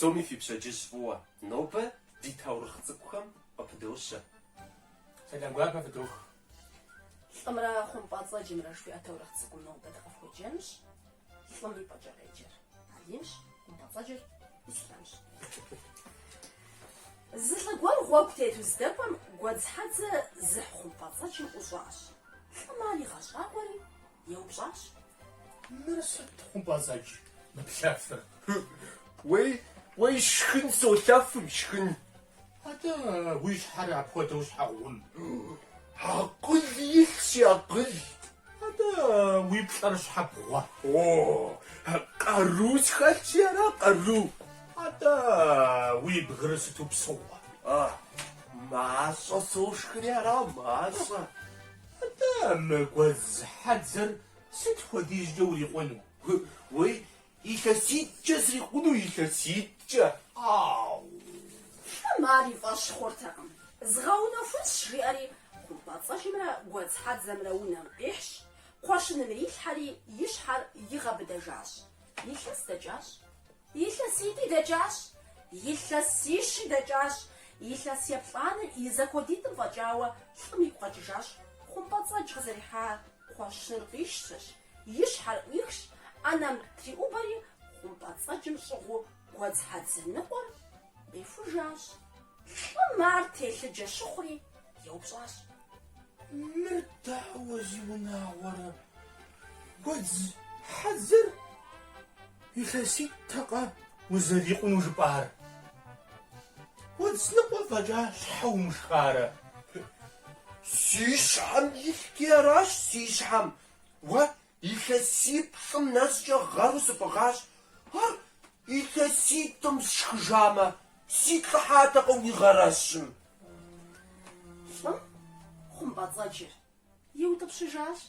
Псоми фи пщэдджыжь фӏыуэ. Нобэ ди таурыхъ цӏыкӏухэм къыпыдощэ. Сэлам гуапэ фыдох. Лӏымрэ хъумпӏэцӏэджымрэ жыхуиӏэ таурыхъ цӏыкӏум нобэ дыкъыфхуеджэнущ. Лӏым и пӏэкӏэ къеджэр Алимщ, хъумпӏэцӏэджыр Ислъамщ. Зы лӏы гуэр гъуэгу тету здэкӏуэм гуэдз хьэдзэ зыхь хъумпӏэцӏэджым ӏущӏащ. Лӏым ар игъэщӏагъуэри еупщӏащ. Мыр сыт хъумпӏэцӏэдж мы плъэфыр? Уей, уей, шхын солъэфым, шхын. Атӏэ уи щхьэр апхуэдэу щхьэ гъум? Акъыл илъщи, акъыл. Атӏэ уи плӏэр щхьэ бгъуэ? О, къару схэлъщи ара, къару. Атӏэ уи бгыр сыту псыгъуэ? А, мащӏэ сошхри ара, мащӏэ. Атӏэ мы гуэдз хьэдзэр сыт хуэдизкӏэ урикъуну? Уей, илъэситӏкӏэ срикъуну, илъэситӏкӏэ. Ау! Лӏым ар и фӏэщ хъуртэкъым. Згъэунэхунщ, жиӏэри, хъумпӏэцӏэджымрэ гуэдз хьэдзэмрэ унэм къихьщ, кхъуэщыным ирилъхьэри, и щхьэр игъэбыдэжащ. Илъэс дэкӏащ. Илъэситӏи дэкӏащ. Илъэсищи дэкӏащ. Илъэс еплӏанэр и зэхуэдитӏым фӏэкӏауэ лӏым игу къэкӏыжащ хъумпӏэцӏэдж къызэрихьа кхъуэщыныр къищтэщ, и щхьэр ӏуихщ, ӏэнэм триӏубэри, хъумпӏэцӏэджым щӏыгъуу гуэдз хьэдзэ ныкъуэр къихужащ. Лӏым ар телъыджэ щыхъури еупщӏащ. Мыр дауэ зиунагъуэрэ? Гуэдз хьэдзэр илъэситӏтэкъэ узэрикъуну жыпӏар? Гуэдз ныкъуэ фӏэкӏа щхьэ умышхарэ? Си щхьэм илъти аращ, си щхьэм. Уэ илъэсиплӏым нэскӏэ гъэру сыпӏыгъащ. Ар илъэситӏым сшхыжамэ, силӏыхьатэкъэ уи гъэрэщым? Лӏым хъумпӏэцӏэджыр иутӏыпщыжащ.